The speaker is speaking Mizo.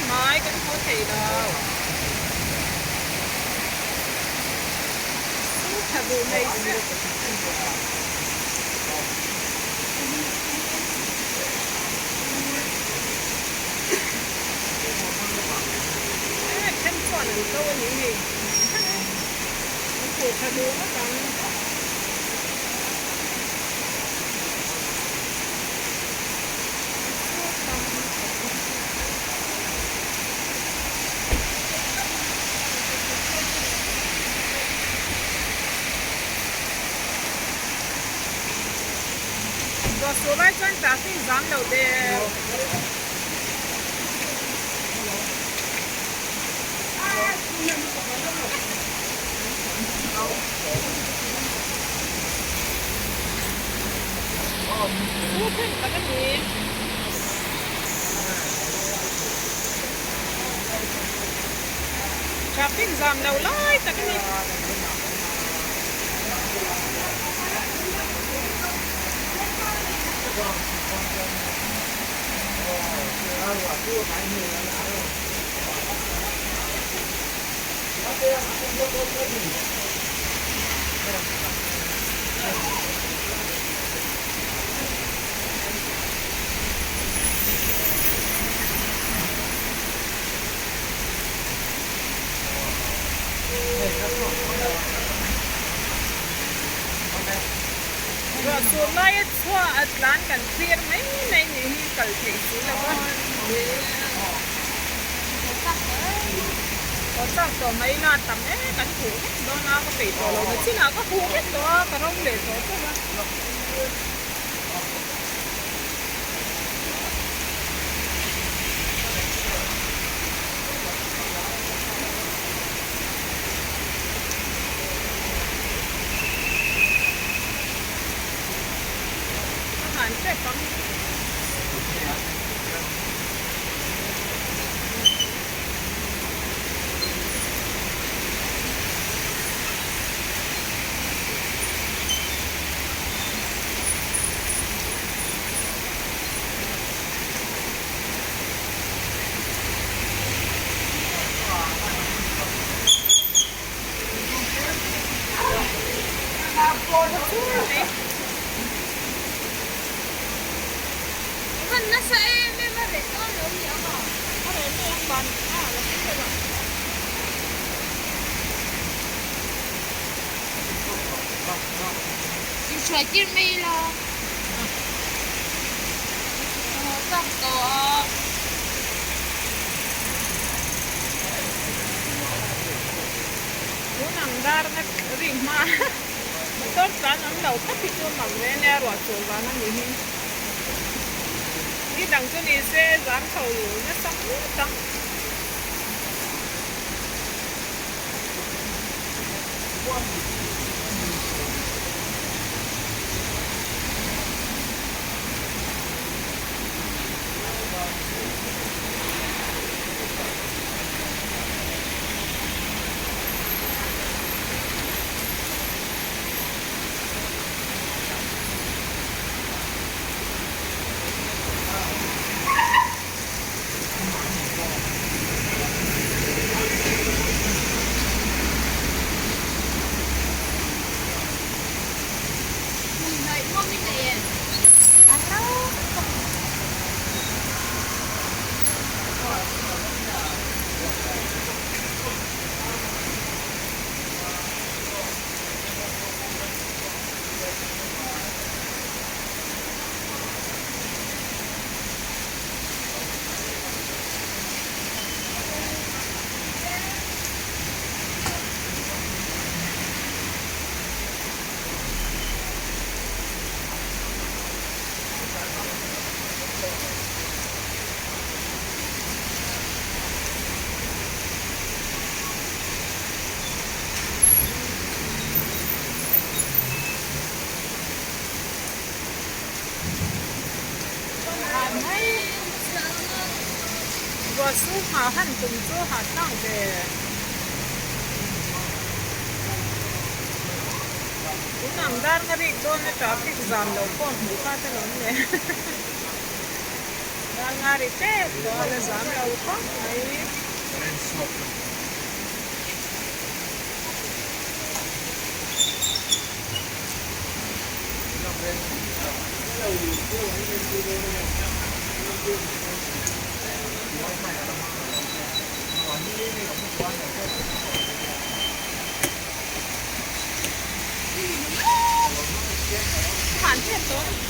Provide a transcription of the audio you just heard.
mai kan haw thei lo. Su tha duh mai sia. E then chuan an ko a ni hei. An fuh tha duh ngawt ang. Ruah sur lai chuan traffic zam lo deuh. Thu then tak a ni. Traffic zam lo lai tak a ni. Ruah sur laia chhuah a tlan kan thlir mai mai nih hi kal theih si lo va. Haw chak tawh mai ila tam e kan huh vek dawn a ka peih tawh lo na chinah ka huh vek tawh a ka ro leh tawh tawh a. A han tep ang. Nasa em em a reh dawn lo ni ang a. A reh mai ang ban a la hre deuh a. Inhruai tir mai ila. Ka haw chak tawh a. Tun ang dar na rik hma motor tlan awm lo tak hi chu mak ve nia ruah chul vang a nih hi. Ni dang chu ni se zam chho nasa ngawt ang. Ruah su hma han tum chu ha tlang ve. Tun ang dar nga rik dawn a traffic zam lo pawh hmuh kha te lo ni. Dar nga ri tep tawh a la zam lo khawp mai. Phan tep tawh.